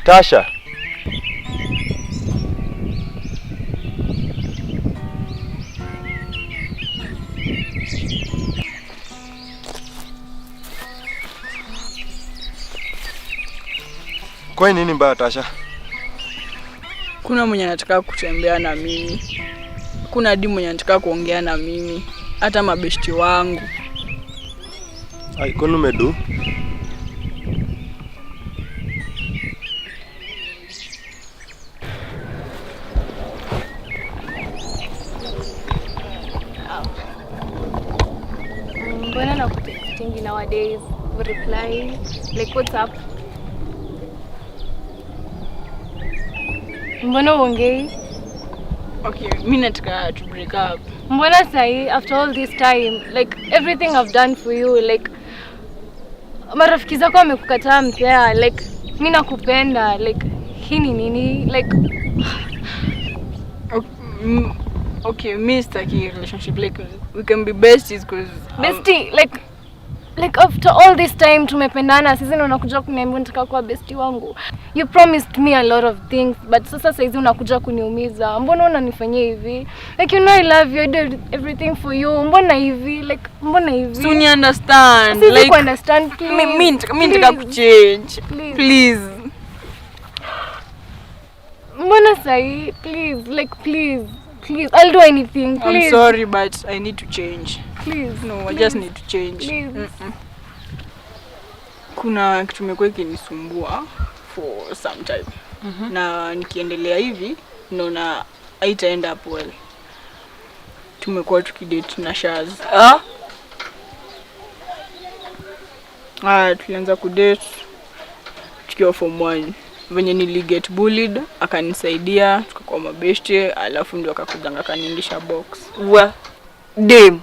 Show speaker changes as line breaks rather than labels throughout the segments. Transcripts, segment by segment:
Tasha. Kwa nini mbaya Tasha?
Kuna mwenye anataka kutembea na mimi. Kuna hadi mwenye anataka kuongea na mimi, hata mabeshti wangu.
Ai, kwani umedu?
Mbona nakutextingi nowadays? Reply like what's up? Mbona uongei?
Okay, mi nataka to break up.
Mbona sahi after all this time, like everything I've done for you, like marafiki zako wamekukataa mpea, like mi nakupenda, like hii ni nini? Like
Okay, mi sitaki relationship, like we can be besties cause
bestie, like after all this time tumependana, sisi ndio unakuja kuniambia unataka kuwa bestie wangu. You promised me a lot of things, but sasa saizi unakuja kuniumiza. Mbona unanifanyia hivi? Like you know I love you, I did everything for you. Mbona hivi? Like mbona hivi?
So you understand.
Siwezi
Like
ku-understand, please.
mi nataka
Please.
kuchange.
Please.
Please.
Mbona sahi? Please, like please. Please, I'll do anything. Please.
I'm sorry but I need to change.
Please.
No, I just need to change.
Please.
Kuna kitu imekuwa ikinisumbua for some time. Na nikiendelea hivi naona haita end up well. Tumekuwa tukidate na Shaz.
Ah?
Ah, tulianza kudate tukiwa form 1. Venye niliget bullied akanisaidia, tukakuwa mabeshte, alafu ndio akakujanga akaniingisha box.
Wa dem.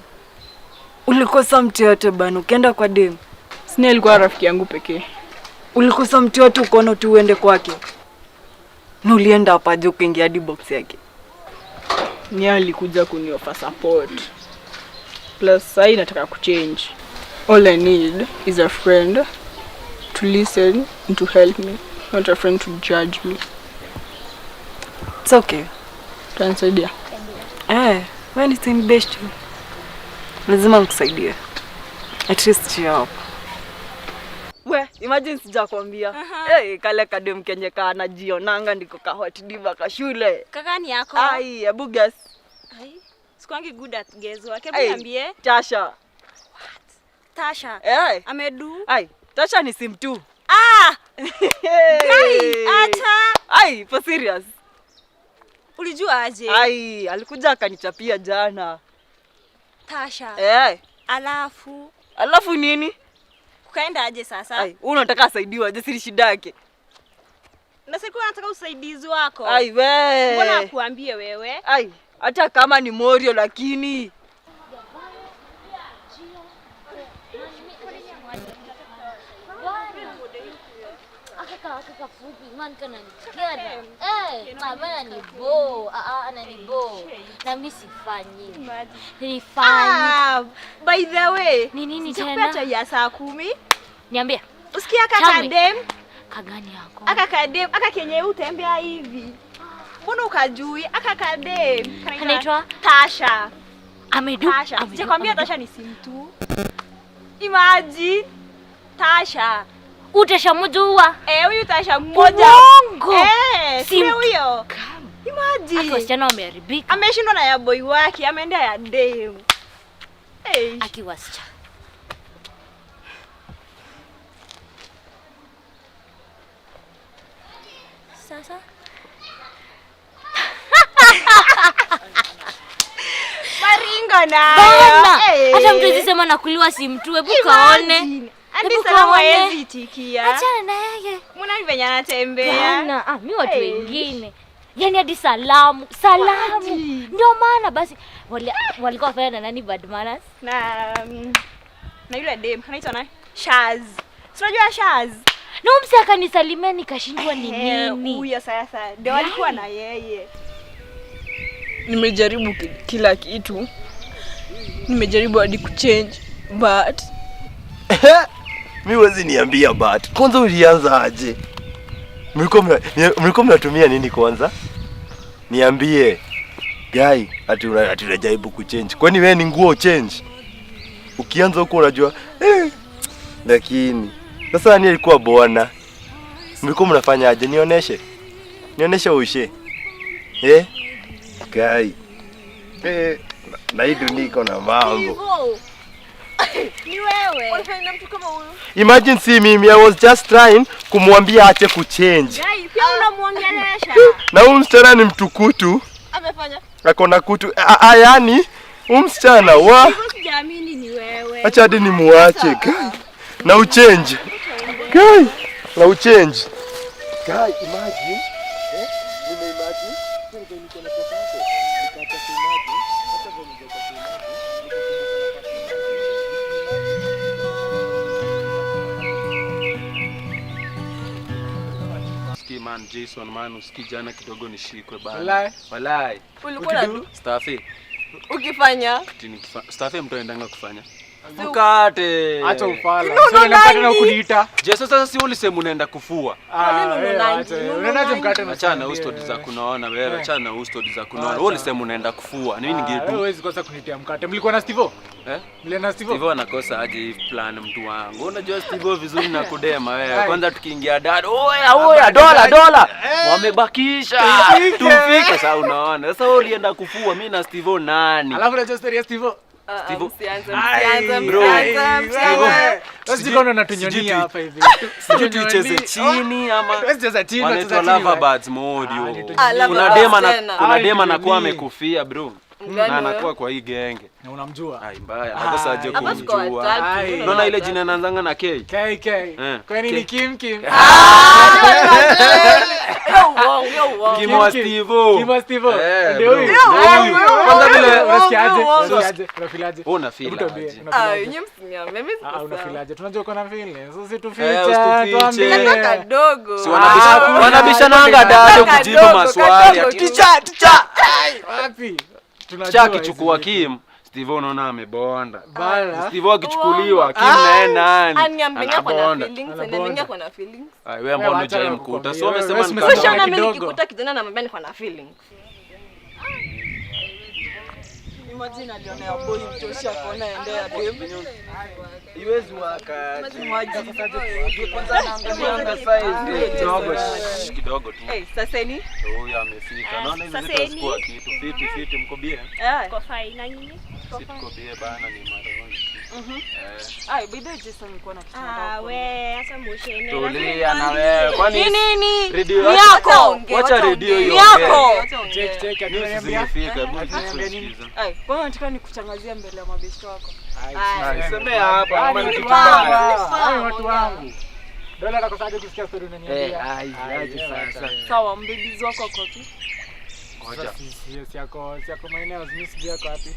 Ulikosa mtu yote bana, ukienda kwa dem.
Sina, alikuwa rafiki yangu pekee.
Ulikosa mtu yote ukaona tu uende kwake. Na ulienda hapa aje ukaingia hadi box yake?
Ni yeye alikuja kuniofa support. Plus sasa nataka kuchange. All I need is a friend to listen and to help me, not a friend to judge me.
It's okay.
Utanisaidia?
Wewe ni team best. Lazima nikusaidie. At least cheer up. We, imagine sijakwambia. Hey, kale kadem kenye kanajionanga ndiko ka hot diva ka shule.
Kaka ni yako.
Ai, hebu guess.
Ai, sikuangi good at guess work. Hebu
Ai,
niambie.
Tasha.
What? Tasha.
Hey.
Amedu.
Ai, Tasha ni sim tu.
Ah!
Hey.
Ata.
Ai, for serious.
Ulijua aje?
Ai, alikuja akanichapia jana.
Tasha.
Eh.
Alafu.
Alafu nini?
Kukaenda aje sasa?
Ai, wewe unataka asaidiwe aje? Si shida yake.
Na siku anataka usaidizi wako.
Ai we.
Mbona akuambie wewe?
Ai, hata kama ni Morio lakini.
Akaka fupi man kananichekea. Bana ni bo. Anani bo. Na mimi sifanyi. Nifanyi.
By the way,
Ni nini
sikupea
tena?
chai ya saa 10.
Niambie.
Usikia aka
Tell me.
kadem?
Kagani yako?
Aka kadem, aka kenye utembea hivi. Mbona ukajui? Aka kadem.
Kanaitwa
Tasha.
Amedu.
Tasha.
Amedu.
Sijakwambia
Amedu.
Tasha ni simu tu. Imagine Tasha.
Utasha mjua.
Huyu Tasha mmoja.
Uongo.
Si huyo. Imagine.
Aki wasichana wameharibika.
Ameshindwa na ya boy wake, ameenda ya dem. Hey.
Aki wasichana. Sasa
Maringo nayo.
Bana,
Hey.
hata mtu hawezi sema nakuliwa si mtu, hebu kaone.
Imagine. Hadi
Hebu
salamu
kaone.
hawezi itikia.
Achana na yeye.
Mbona ni venye anatembea?
Bana, mi watu
Hey.
wengine. Yaani hadi salamu, salamu.
Imagine.
Ndio maana basi walikuwa wafanya na nani bad manners?
Na yule dem anaitwa nani? Shaz. Si unajua Shaz?
Na msi akanisalimia nikashindwa ni nini.
Huyo sasa ndio alikuwa na yeye.
Nimejaribu kila kitu. Nimejaribu hadi kuchange but
Mi huwezi niambia but. Kwanza ulianza aje? Mlikuwa mnatumia nini kwanza? Niambie. Guy, ati unajaribu kuchange. Kwani wewe ni nguo change? Ukianza huko unajua lakini sasa nani alikuwa bwana? Mlikuwa mnafanya aje? Nionyeshe. Nionyeshe ushe. Guy. Na hii dunia iko na mambo.
Ni wewe.
Unafanya mtu kama huyu.
Imagine si mimi, I was just trying kumwambia aache kuchange.
Guy, pia unamuongelesha.
Na huyu msichana ni mtukutu.
Amefanya.
Ako na kutu. Yaani huyu msichana wa
Hivyo sijaamini ni wewe.
acha hadi nimuache. Guy. Na uchange. Guy. Na uchange. Guy, imagine. Nime imagine. Niko na pesa yako. Nikaacha kuimagine. Hata vile ningekuwa kuimagine.
Usikii man, Jason man, usikii jana kidogo nishikwe bana.
Walai.
Walai.
Ulikuwa na
Stafi.
ukifanya
Stafi mtu aendanga kufanya. Mkate.
Acha ufala. Sio mkate na kuniita.
Jason sasa si ulisema unaenda kufua.
Unaendaje mkate na
Achana ustori za kunaona wewe, achana ustori za kunaona. Wewe ulisema unaenda kufua. Nini ningedu?
Wewe huwezi kosa kunitia mkate. Mlikuwa na Steve? Mlienda Steve?
Steve anakosa aje hii plan mtu wangu. Unajua Steve vizuri na kudema wewe. Kwanza tukiingia dad, oya oya dola dola. Wamebakisha. Tufike sasa unaona. Sasa wewe ulienda kufua, mimi na Steve nani?
Alafu unajua story ya Steve?
Msianze.
Sijui tuicheze chini ama wanaitwa Lava Birds modio. Kuna dema anakuwa amekufia bro. Na anakuwa kwa hii genge.
Na unamjua?
Ai mbaya, nakosa aje kumjua. Unaona ile jina inaanzanga na K.
K K. Kwani ni Kim Kim?
Kim wa Steve.
Kim wa Steve. Ndio huyu.
Kwanza vile
unasikiaje? Unasikiaje?
Una feel aje?
Ah, nyinyi msiniambie mimi siko.
Una feel aje? Tunajua uko na feelings. Usitufiche.
Tuambie.
Nataka dogo.
Si wanabishananga dado kujibu maswali.
Teacher, teacher.
Wapi?
Tunajua akichukua Kim, Steve unaona amebonda. Steve akichukuliwa Kim naye nani?
Aniambia kwa na feelings, aniambia kwa na feelings.
Ai wewe mbona hujamkuta? Sio umesema
nikakata. Sio mimi nikikuta kijana na mwambia niko na feelings.
Imagine aliona ya boy mtoshi akaona endea babe.
Iwezi waka.
Imagine
kwanza anaangalia size kidogo kidogo tu.
Eh, sasa ni
huyu amefika. Naona hizi vitu hazikuwa kitu. Fiti fiti mko bie.
Kwa fine na nyinyi?
Sisi tuko bie bana ni maroni.
Ai, by the way Jason nilikuwa na kitu nataka.
We, acha mushene.
Tulia na wewe. Kwani
nini?
Redio
ni yako.
Wacha redio hiyo.
Ni yako.
Check check
ataniambia. Nimefika.
Ai, kwa nini unataka nikuchangazia mbele ya mabeshte wako?
Ai, semea hapa kama ni kitu mbaya.
Ai, watu wangu. Dola atakosaje kusikia story unaniambia?
Ai, aje sasa.
Sawa, mbabies wako wako wapi?
Ngoja.
Si yako maeneo, mimi sijui yako wapi.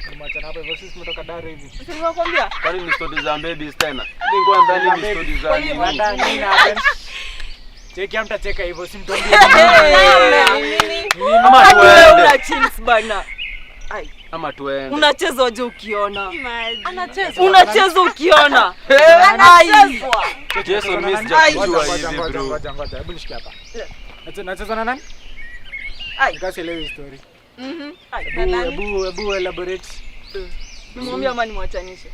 Nimewachana hapo hivyo, sisi tumetoka Dar hivi.
Si nimekuambia?
Kwani ni story za babies tena? Nilikuwa nadhani ni story za nini?
Cheki hamtacheka hivyo, si mtuambie.
Ama tuende.
Una chills bana. Ai.
Ama tuende.
Unachezwa je ukiona?
Anachezwa.
Unachezwa ukiona. Anachezwa.
Jason mimi sijakujua hivi bro.
Ngoja, hebu nishike hapa. Nachezwa na nani?
Ai.
Nikasielewi story.
Ai.
Hebu elaborate.
Nimwambie ama nimwachanishe?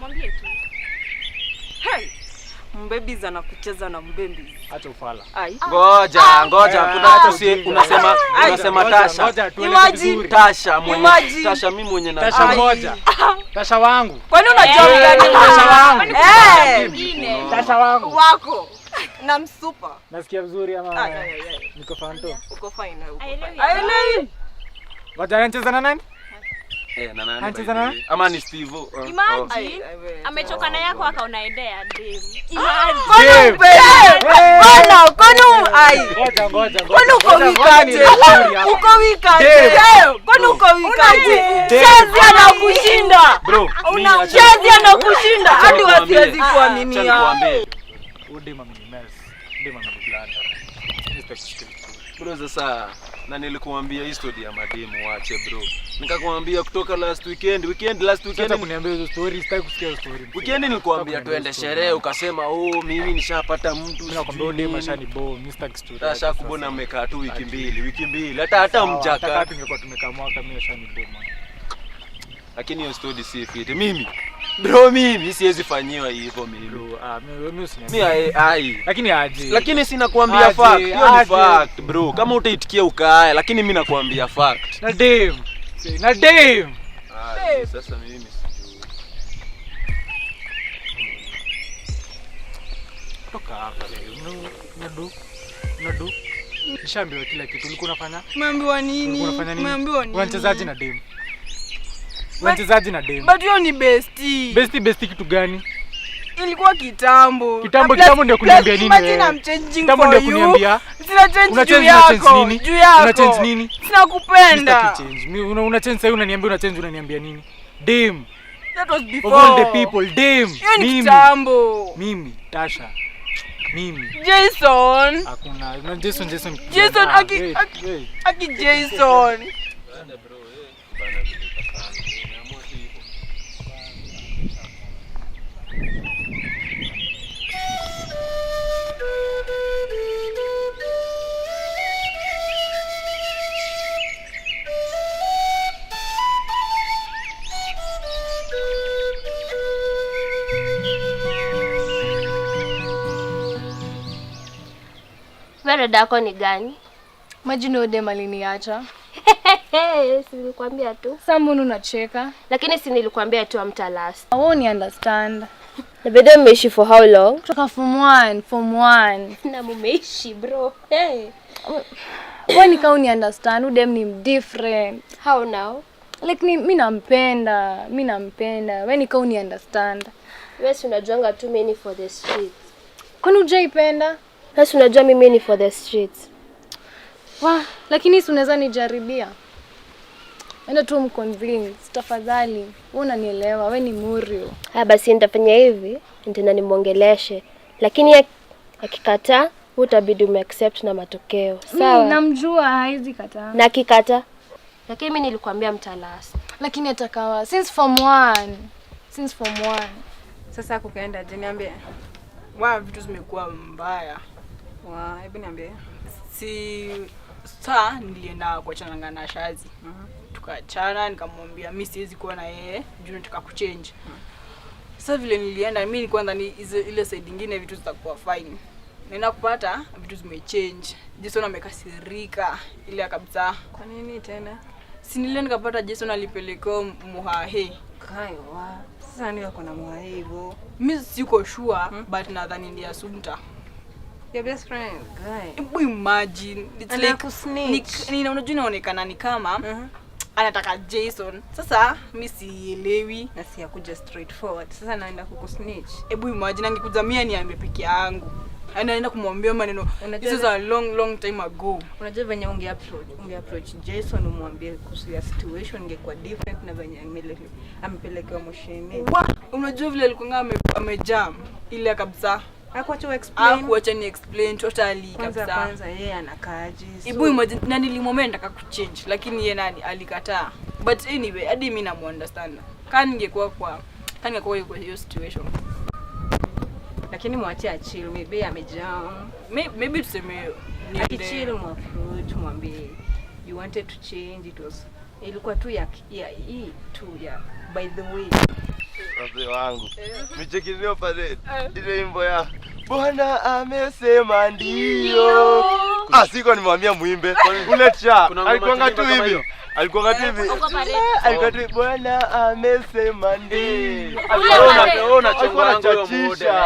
Mwambie tu.
Hey. Mbabies anakucheza na mbabies.
Acha ufala.
Ai.
Ngoja, ngoja. Kuna hata si unasema Tasha.
Imagine
Tasha mwenye Tasha mimi mwenye na
Tasha moja. Tasha wangu.
Kwani unajua mgani
Tasha wangu?
Eh.
Tasha wangu.
Wako. Na msupa.
Nasikia vizuri ama niko fanto?
Uko fine. Aelewi.
Ngoja anacheza na nani?
Na nani?
Anacheza na nani?
Ama ni Steve.
Imagine amechoka na yako akaona endea dem.
Imagine.
Bana, kwani ai.
Ngoja.
Kwani uko wikaje? Uko wikaje? Kwani uko wikaje? Chezi anakushinda.
Bro,
Chezi anakushinda hadi wasiwezi kuaminia.
Udem amenimess. Udem ameniblanda.
Bro, sasa Na nilikuambia hii story ya mademu wache bro. Nikakwambia kutoka last weekend, weekend last weekend.
Sasa kuniambia hizo story, sitaki kusikia hizo story.
Weekend nilikuambia tuende sherehe ukasema oh mimi nishapata mtu.
Mimi nakwambia huyo dem ashanibo, mimi sitaki story.
Sasa kubona mmekaa tu wiki mbili, wiki mbili. Hata mjaka.
Hata tungekuwa tumekaa mwaka mimi ashanibo man.
Lakini hiyo story si fit. Mimi bro, mimi siwezi fanyiwa hivyo mimi.
Bro, mimi usiniambie.
Mimi ai.
Lakini aje.
Lakini sina kuambia fact. Hiyo ni fact bro. Kama utaitikia ukae, lakini mimi nakuambia fact.
Na dem. Na dem.
Sasa mimi sijui.
Toka hapa leo. Nadu. Nadu. Nishaambiwa kila kitu. Ulikuwa unafanya?
Umeambiwa nini?
Unafanya nini?
Umeambiwa nini?
Unachezaje na dem? Unachezaje na dem?
But hiyo ni bestie.
Bestie kitu gani?
Ilikuwa kitambo.
Kitambo ndio kuniambia nini?
Imagine I'm changing
kitambo
for
ndio
you.
kuniambia.
Sina change juu yako. Juu yako.
Una change nini?
Sina kupenda.
Change. Mimi una change sasa unaniambia una change unaniambia nini? Dem.
That was before.
Of all the people, dem.
Hiyo ni kitambo.
Mimi, Tasha. Mimi.
Jason.
Hakuna. Na Jason.
Jason aki Jason.
Wewe yako ni gani?
Imagine huyo dem aliniacha.
Si nilikwambia tu.
Sasa mbona unacheka?
Lakini si nilikwambia tu amtalast.
I won't understand.
Na bado mmeishi for how long?
Kutoka form 1,
Na mmeishi bro. Hey.
Wewe ni kama uni understand, huyo dem ni different.
How now?
Like ni mimi nampenda, Wewe ni kama uni understand.
Wewe si unajuanga tu mimi ni for the streets.
Kwani hujaipenda?
Sasa unajua mimi ni for the streets.
Wah, lakini si unaweza nijaribia. Enda tu mconvince tafadhali. Wewe unanielewa, wewe ni Murio.
Haya basi nitafanya hivi, nitaenda nimuongeleshe. Lakini akikataa, utabidi umeaccept na matokeo. Sawa?
Mimi namjua haizi kataa.
Na akikataa. Lakini mimi nilikwambia mtalast.
Lakini atakawa since form 1. Since form 1.
Sasa kukaenda je, niambie.
Wa vitu zimekuwa mbaya.
Wa, hebu niambie.
Si saa nilienda kuachana na Shazi. Tukaachana nikamwambia mimi siwezi kuwa na yeye juu nataka kuchange. Sasa vile nilienda mimi nilikuwa ndani ile side nyingine vitu zitakuwa fine. Nenda kupata vitu zimechange. Jason amekasirika ile kabisa.
Kwa nini tena?
Si nilienda nikapata Jason alipelekwa Muhahe.
Kaiwa. Sasa ndio kuna Muhahe hivyo.
Mimi siko sure but nadhani ndiye Assumpta.
Your best friend guy.
Hebu imagine it's like ni unajua inaonekana ni kama anataka Jason. Sasa mimi sielewi
na si akuja straightforward. Sasa naenda kukusnitch.
Hebu imagine angekuja mimi niambie peke yangu. Anaenda kumwambia maneno. This is a long time ago.
Unajua venye unge approach Jason umwambie kuhusu ya situation ingekuwa different na venye amepelekewa moshini.
Unajua vile alikuwa amejam ile kabisa.
Hakuacha explain.
Hakuacha ni explain totally kabisa.
Kwanza yeye anakaaje?
Hebu imagine na nilimwambia nataka kuchange lakini yeye nani alikataa. But anyway, hadi mimi namu understand. Kama ningekuwa kwa hiyo situation.
Lakini mwache achill, maybe amejam.
Maybe tuseme
akichill mwapproach mwambie you wanted to change it was ilikuwa tu ya hii tu ya by the way.
Wazee wangu. Michekilio pale ile wimbo ya Bwana amesema ndio. Siko nimwambia muimbe. Ule cha alikuwa tu hivi. Alikuwa tu hivi. Alikuwa tu Bwana amesema ndio. Alikuwa anachachisha.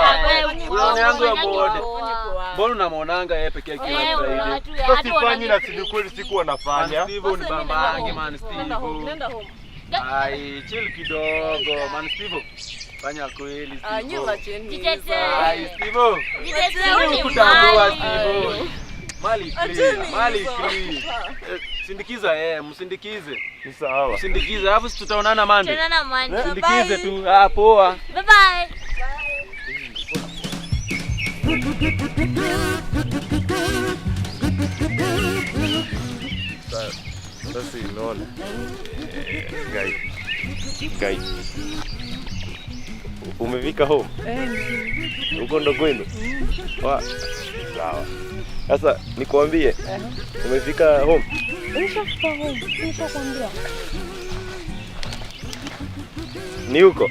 Unaona yangu ya bode. Mbona unamuonanga yeye peke yake kila Friday?
Sasa sifanyi na siku siku anafanya.
Steve ni bambange man Steve. Ai, chill kidogo man Steve. Fanya kweli Steve. Ai Steve. Steve kutambua Steve. Mali clean, mali clean. Sindikiza msindikize.
Ni sawa.
Sindikiza, alafu tutaonana Monday.
Tutaonana Monday.
Sindikize tu. Poa.
Bye bye.
Sasa unaona. Guy. Guy. Umefika home? Uko ndo kwenu? Wa. Sawa. Sasa nikuambie. Umefika home?
Nishafika home. Nishakwambia.
Ni huko?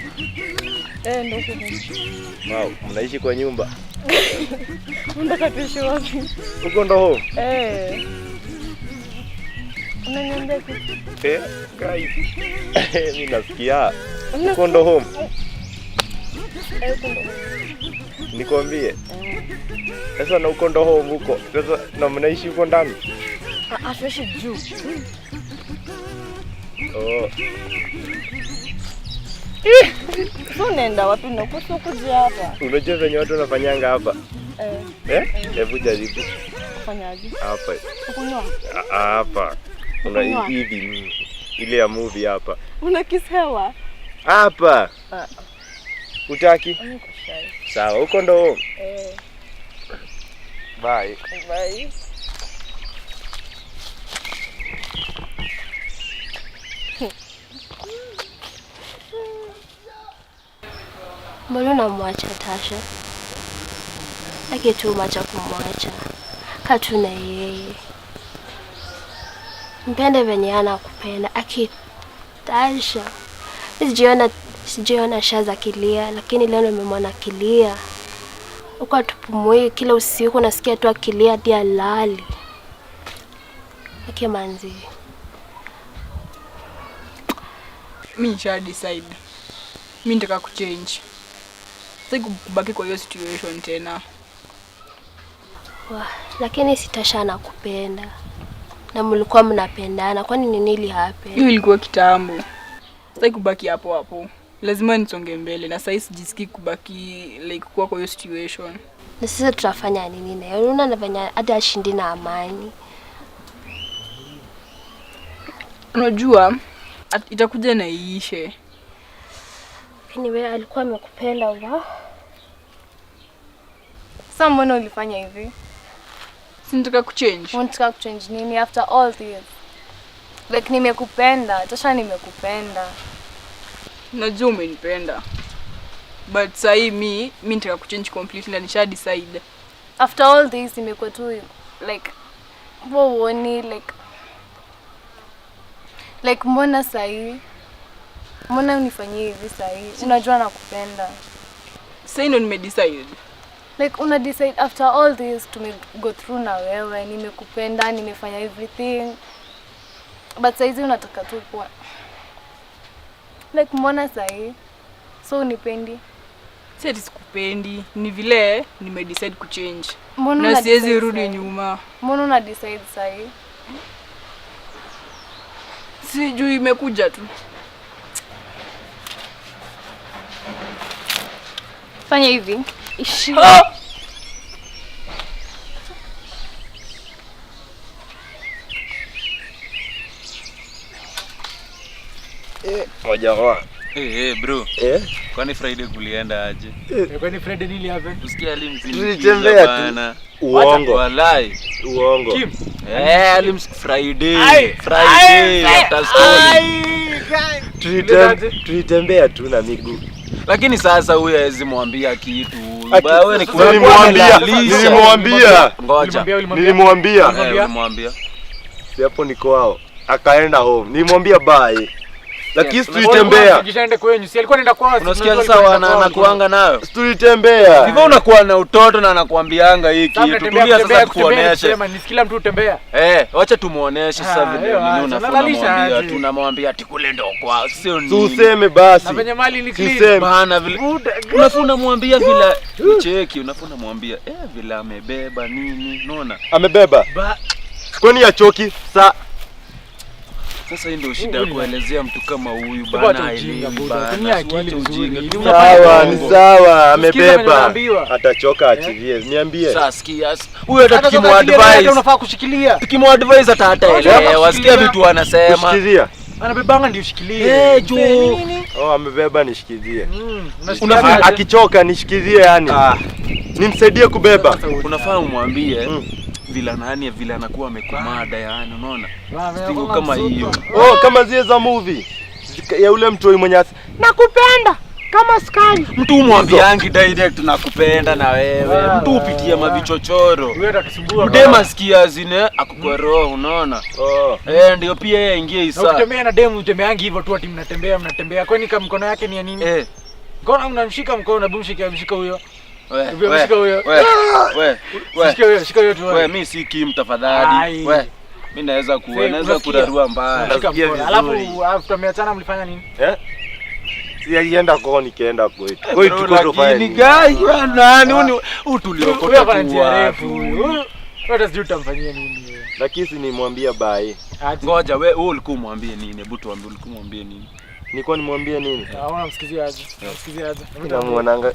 Ndo huko.
Wow, mnaishi kwa nyumba.
Unataka tuishi wapi?
Huko ndo home?
Unaniambia kitu?
Guys. Mimi nasikia. Huko ndo home.
Huko ndo.
Nikwambie. Sasa na huko ndo home huko. Sasa na mnaishi huko ndani?
Tuishi juu.
Oh.
So unaenda wapi na kuja hapa?
Unajua venye watu wanafanyanga hapa? Hebu jaribu.
Kufanyaje?
Hapa.
Kunywa?
Hapa. Una hivi ile ya movie hapa.
Una kiss hewa?
Hapa. Utaki? Sawa, huko ndo. Bye.
Bye.
Mbona unamwacha Tasha? Akitumacha kumwacha. Kaa na yeye. Mpende venye anakupenda. Aki Tasha. Sijiona Shaza akilia, lakini leo nimemwona akilia. Huko atupumui kila usiku nasikia tu akilia hadi alali. Aki manzi.
Mimi nisha decide. Mimi nataka kuchange. Sitaki kubaki kwa hiyo situation tena.
Wah, lakini si Tasha anakupenda. Na mlikuwa mnapendana, kwani nini ili happen?
Hiyo ilikuwa kitambo. Sitaki kubaki hapo hapo. Lazima nisonge mbele na sasa sijisikii kubaki like kuwa kwa hiyo situation.
Na sasa tutafanya nini naye? Unaona anafanya hata ashindi na amani.
Unajua itakuja na iishe.
Anyway, alikuwa amekupenda wa.
Sasa mbona ulifanya hivi?
Si nataka kuchange.
Unataka kuchange nini after all this? Like nimekupenda, Tasha nimekupenda.
Najua umenipenda. But sahi mi nataka kuchange completely na nisha decide.
After all this imekuwa tu like woni like mbona sahi? Mbona unifanyie hivi sahi? Unajua nakupenda.
Sasa ndo nimedecide.
Like una decide after all this tume go through na wewe, nimekupenda, nimefanya everything. But saizi unataka tu kuwa like mbona sahi? So unipendi?
Si ati sikupendi, ni vile nimedecide kuchange.
Mbona
na siwezi rudi nyuma.
Mbona una decide sahi?
Sijui imekuja tu.
Fanya hivi. Ishi.
Moja wa.
Bro. Kwani Friday kulienda aje?
Kwani Friday nili happen?
Usikia alimzidi.
Tulitembea tu. Uongo.
Walai.
Uongo.
Kim.
Friday. Friday after school.
Tulitembea tu na miguu.
Lakini sasa huyu hawezi mwambia kitu.
Wewe ni nilimwambia. Nilimwambia.
Ngoja.
Nilimwambia.
Nilimwambia.
Si hapo niko wao. Akaenda home. Nilimwambia bye. Lakini tulitembea.
Kishaenda kwenyu. Si alikuwa anaenda kwao.
Unasikia sasa anakuanga nayo.
Tulitembea.
Hivyo unakuwa na utoto na anakuambianga hii kitu. Tulia sasa tukuoneshe.
Ni kila mtu utembea.
Wacha tumuoneshe sasa vile nini unafuna. Tunamwambia ati kule ndo kwao. Sio nini.
Tuseme basi.
Na venye mali ni clean.
Bana vile. Unafuna mwambia vile cheki, unafuna mwambia vile amebeba nini. Unaona?
Amebeba. Kwani ya choki sa
Sasa hii ndio shida ya kuelezea mtu kama huyu bana.
Tumia akili vizuri.
Sawa, ni sawa, amebeba. Atachoka achilie. Niambie.
Sasa sikia. Huyu hata tukimuadvise
unafaa kushikilia.
Tukimuadvise hata hataelewa. Sikia vitu anasema.
Kushikilia.
Anabebanga ndio ushikilie.
Juu.
Oh, amebeba nishikilie. Akichoka nishikilie yani. Nimsaidie kubeba.
Unafaa umwambie Vile nani vile anakuwa amekumada yani, unaona? Stingo kama hiyo.
Oh, kama zile za movie ya ule mtoi mwenye nakupenda kama sukari.
Mtu umwambiangi direct nakupenda na wewe. Mtu upitia mavichochoro.
Wewe atakusumbua.
Mdema sikia zine akukwa roho, unaona?
Oh.
Eh, ndio pia yeye aingie isa.
Na ukitembea na demu utembeangi hivyo tu ati mnatembea mnatembea. Kwani kama mkono yake ni ya nini?
Eh.
Mkono mnamshika mkono, hebu mshike mshika huyo.
Wewe,
Shika huyo.
wewe, wewe.
Shika huyo, shika huyo tu.
Wewe mimi si Kim tafadhali. Wewe. Mimi naweza ku naweza kurarua mbaya.
Alafu after mmeachana mlifanya nini?
Eh? Si alienda kwao nikaenda kwetu. Kwetu tuko tofauti.
Ni guy wewe nani uni utuliokota
tu njia refu. Wewe hata sijui utamfanyia nini wewe.
Lakini si nimwambia bye.
Ngoja wewe ulikuwa umwambie nini? Hebu tuambie ulikuwa umwambie nini?
Nilikuwa nimwambie nini?
Naona msikizia aje. Msikizia aje.
Namuonanga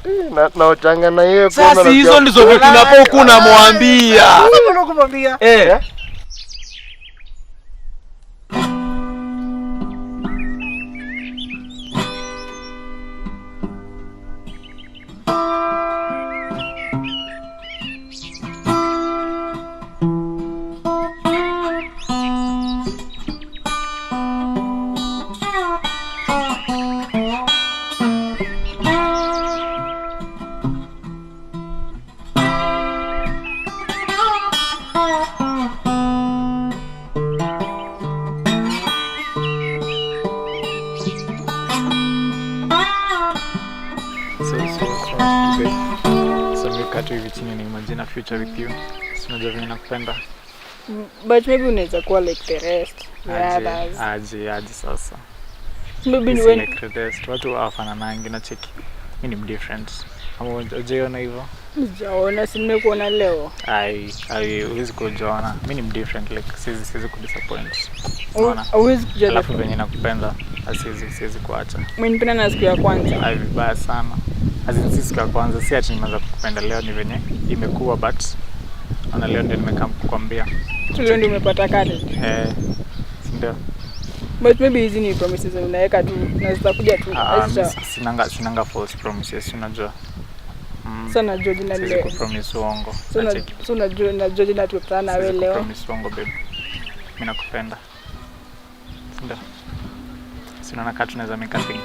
na uchanga na yeye.
Sasa hizo ndizo vitu unapokuwa unamwambia.
Sasa unakumwambia.
Eh.
Future with you. Sinajua venye nakupenda.
But maybe unaweza kuwa like the rest.
Aje, aje, aje sasa.
Maybe ni when
like the rest. Watu hawafananangi na cheki. Mimi ni different. Ama hujaona hivyo?
Sijaona, si nimekuona leo.
Ai, ai, huwezi kujiona. Mimi ni different like siwezi kudisappoint.
Huwezi kuja.
Alafu venye nakupenda, siwezi kuacha.
Umenipenda na siku ya kwanza.
Ai, vibaya sana. As siku ya kwanza si ati nimeanza kukupenda leo, ni venye imekuwa, but ana leo ndio nimekaa kukwambia.
Leo ndio umepata courage.
Eh, ndio.
But maybe hizi ni promises unaweka tu na zitakuja tu.
Sinanga false promises, unajua.
Sasa najua jina leo.
Siwezi kupromise uongo.
So najua najua jina tukutana na wewe leo.
Siwezi kupromise uongo babe. Mimi nakupenda. Ndio. Sina kama tunaweza make a thing.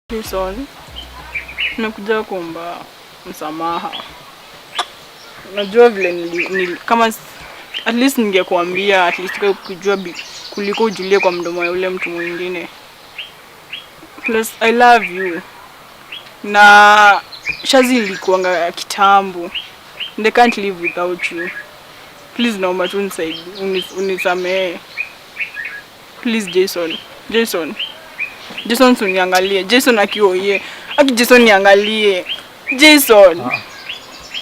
Jason, nimekuja kuomba msamaha. Najua vile kama at least ningekuambia, at least kujua kuliko ujulie kwa mdomo ya ule mtu mwingine. Plus I love you. Na Shazi ilikuanga kitambo. They can't live without you. Please naomba tu unisaidie, unisamehe. Please Jason. Jason. Jason uniangalie. Jason akioye. Aki Jason niangalie. Jason.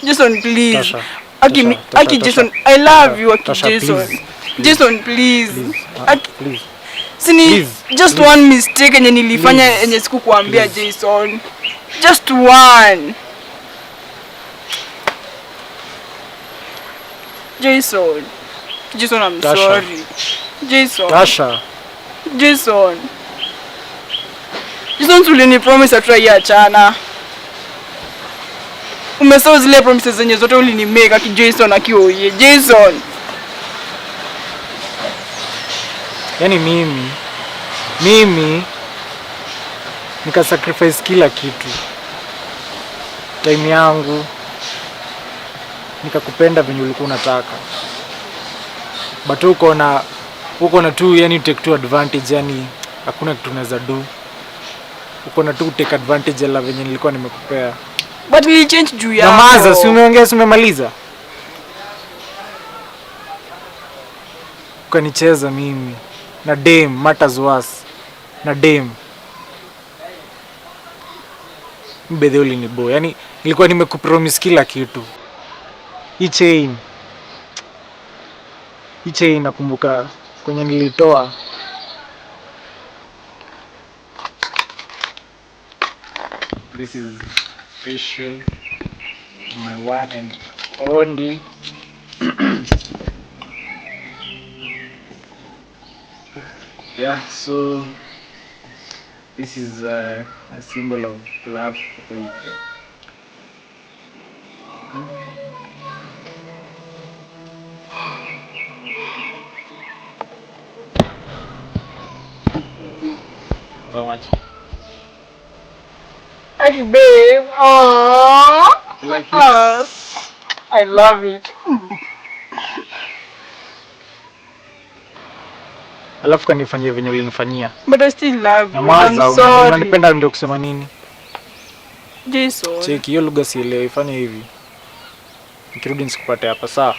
Jason please.
Tasha.
Aki
Tasha,
Aki
Tasha,
Jason,
Tasha.
I love you Aki
Tasha,
Jason.
Please,
Jason please.
Please.
Aki,
please.
Sini
please,
just
please.
One mistake yenye nilifanya yenye sikukuambia Jason. Just one. Jason. Jason, I'm
Tasha.
Sorry. Jason.
Tasha.
Jason. Jason, ulini promise hatutaiachana. Umesahau zile promises zenye zote ulinimake aki Jason akiwa oye. Jason.
Yaani mimi nika sacrifice kila kitu, time yangu, nikakupenda venye ulikuwa unataka, but uko na tu, yani take tu advantage, yani hakuna kitu unaweza do, uko na tu take advantage ya love venye nilikuwa nimekupea.
But nilichange juu yako.
Nyamaza, si umeongea, si umemaliza? Ukanicheza mimi na dame, matters worse, na dame mbedhe ulinibo. Yani nilikuwa nimekupromise kila kitu. Hii chain nakumbuka kwenye nilitoa. This is special, my one and only. Yeah, so this is a symbol of love for you. So much.
Hey, babe. Aww.
You like it?
I love it.
Alafu kanifanyia venye ulinifanyia.
But I still love you.
Nyamaza,
I'm sorry.
unanipenda ndio kusema nini?
Jason.
Cheki, hiyo lugha sielewi, fanya hivi. Nikirudi nisikupate hapa, sawa?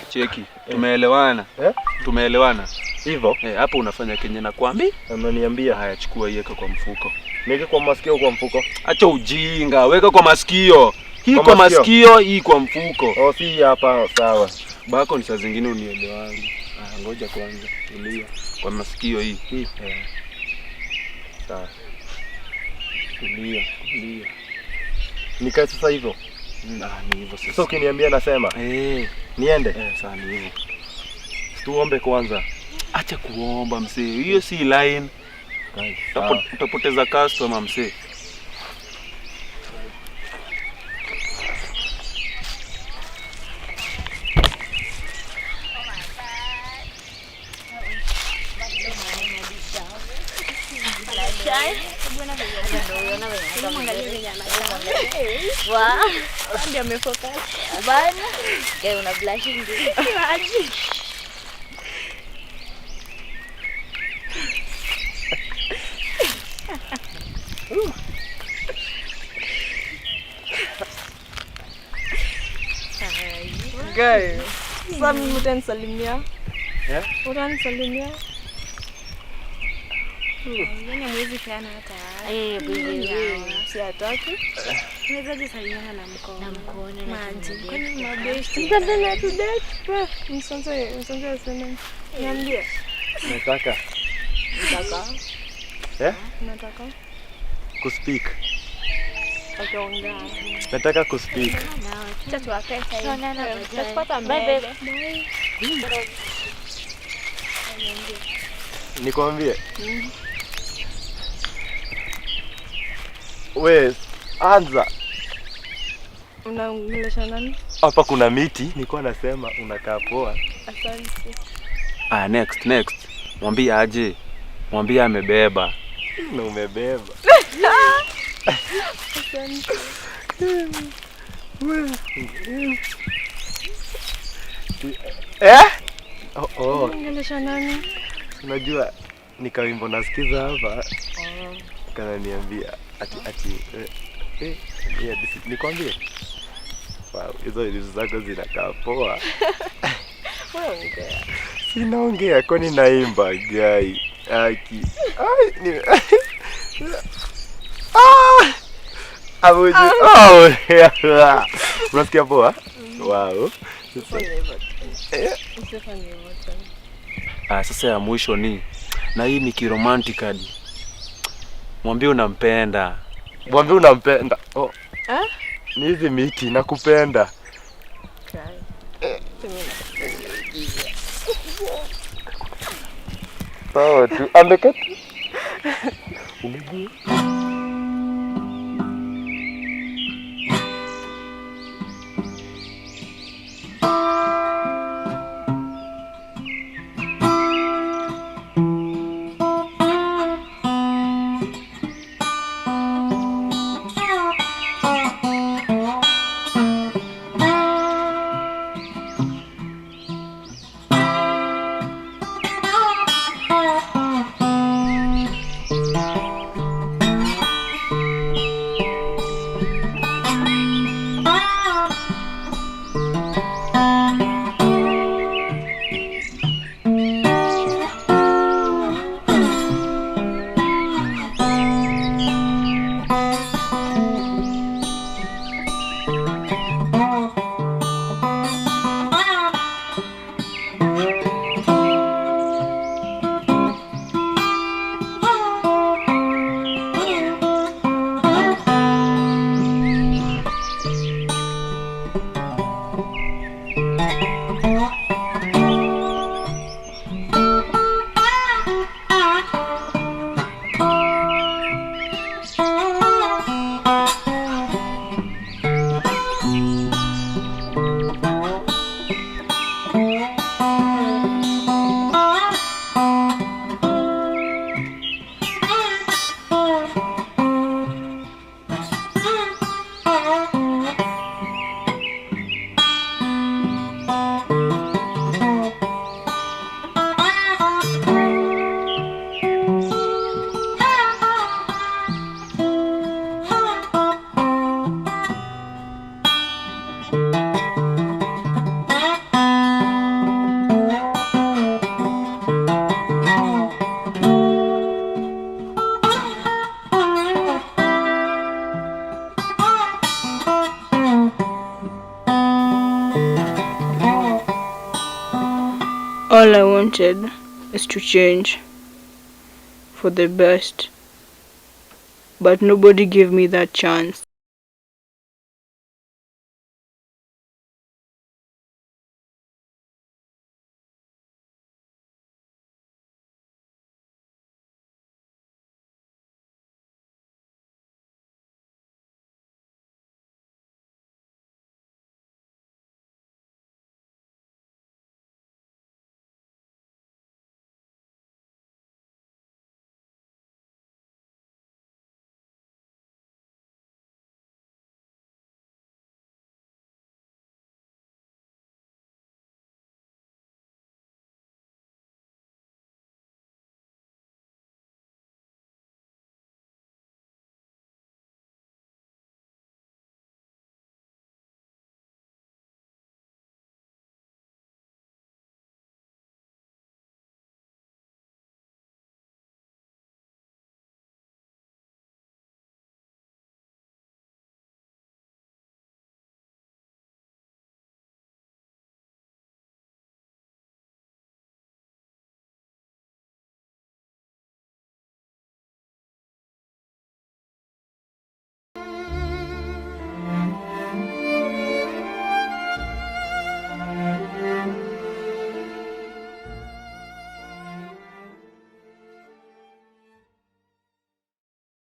Cheki, tumeelewana.
Eh?
Tumeelewana.
Hivyo?
Eh, hapo unafanya kenye nakwambia.
Unaniambia.
Haya, chukua iweka kwa mfuko.
Niweke kwa masikio au kwa mfuko?
Acha ujinga, weka kwa masikio. Hii
Kwa
kwa
masikio?
masikio, hii kwa mfuko.
Oh, si hapa sawa.
Bako ni saa zingine unielewangi. Ah, ngoja kwanza, tulia. Kwa masikio hii.
Hii.
Eh.
Sawa.
Tulia, tulia.
Nikae sasa hivyo.
Ah, ni hivyo sasa.
Sasa ukiniambia nasema.
Eh,
Niende.
eh, sasa ni hivyo.
Tuombe kwanza.
Acha kuomba msee, hiyo si line.
Sawa.
Utapoteza customer msee.
Bana. Guy, una blushing. Imagine.
Guy. Sasa mimi utanisalimia?
Eh?
Utanisalimia?
Yaani hamwezi peana hata
Eh, bwana.
Si hataki.
Mwezaje salimiana na mkono?
Na mkono na
Maji.
tunadate.
Kwani mabeshti?
Mtapenda tu date. We, msonze, msonze aseme. Niambie.
Nataka
Nataka.
Eh?
Nataka.
Kuspeak.
Utaongea.
Nataka kuspeak.
Acha tuwapee time.
Tuonana baadaye.
Tutakupata
Bye,
mbele.
babe.
Nikwambie. We, anza.
Unaongelesha nani?
Hapa kuna miti, nilikuwa nasema unakaa poa.
Asante.
Ah, next, next. Mwambie aje. Mwambie amebeba.
Na umebeba.
Asante.
We. Eh? Oh.
Unaongelesha nani?
Unajua nikawimbo nasikiza hapa. Kananiambia ati yeah, nikwambie. Wow, hizo hizo zako zinakaa poa.
Wewe ongea.
Sinaongea kwani naimba guy. Aki. Ai, ni Ah! Abuji. Oh. Unasikia poa? Wow.
Usifanye hivyo tena.
Eh,
Usifanye hivyo tena.
Ah, sasa ya mwisho ni Na hii ni kiromantically. Mwambie unampenda.
Mwambie unampenda. Oh.
Eh?
Ni hizi miti nakupenda. Sawa tu. Amekata. Umejua?
All I wanted is to change for the best, but nobody gave me that chance.